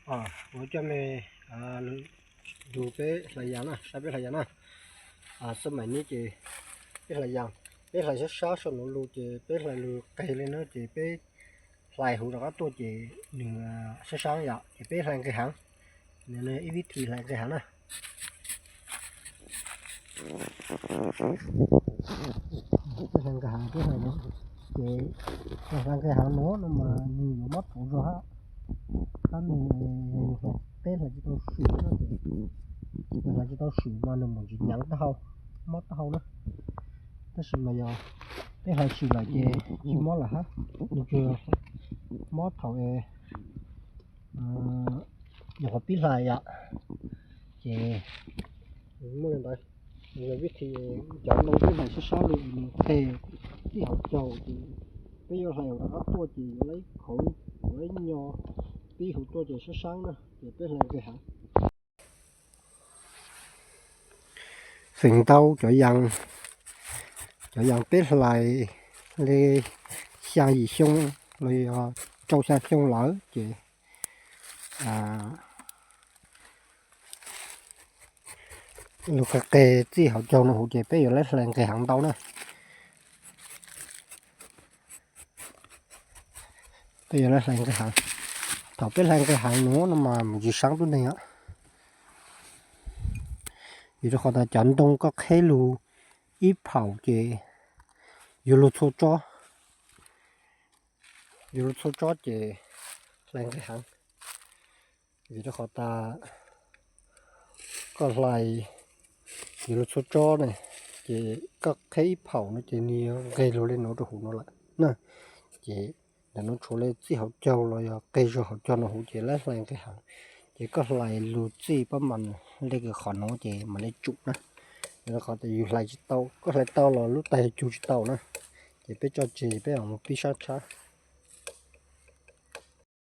Ua coj me lug peb hlais yas na, saib peb hlais yas na. Xab maim nib ces peb hlais yas, peb hlais sab sab saum nuav lug ces peb hlais lug qeg le na ces peb hlais huv rov qab tuaj ces nws sab sab yom, ces peb hlais nqes haav. Nws ib vib thi hlais nqes haav na. Peb hlais nqes haav, peb hlais, ces hlais nqes haav nuav no mas nws yuav mob thaum zog hab. Tab nws peb hlais tsis tau swm, hlais tsis tau swm mas nws mam ntsis hnyav taub hau, mob taub hau na. Tab sis mas yog peb hlais swm lawm ces tsis mob lawm hab, nws tsuas mob thaum nyuam qhuav pib hlais yom. Ces muaj li ntawd, vib thi cov ntoo peb hlais sab sab lug nws qeg txij hauv caug ces peb yuav hlais rov qab tuaj ces yuav lab khauv, yuav lab nyo pib huv tuaj ces sab sab na ces peb hlais nqes haav. Feem ntau cov yas, cov yas peb hlais li xya yim xyoo los yog rau xya xyoo lawm ces lug qeg qeg txij hauv caug no huv ces peb yuav lab hlais nqes haav ntau na. Peb yuav lab hlais nqes haav. Thaum peb hlais nqes haav nuav no mas mus tsis saab tub neeg os. Vim rau qhov tas cov ntoo koj qheb lug ib phaum ces yuav lug txhua tsob, yuav lug txhua tsob ces hlais nqes haav. Vim rau qhov tas koj hlais yuav lug txhua tsob ne, ces koj qheb ib phaum no ces nws yuav nqes lug li nuav rau huv no lawm na. Ces ntawm nuav tshuav li txij hauv caug los yog qeg zog hauv caug no huv ces lab hlais nqes haav. Ces koj hlais lug txij pab mas le kws qhov nuav ces mam le tsum na. Vim rau qhov tas yus hlais tsis tau, koj hlais tau los lub tais yog cug tsis tau na. Ces peb tso tseg peb mam mus pib saab tshab.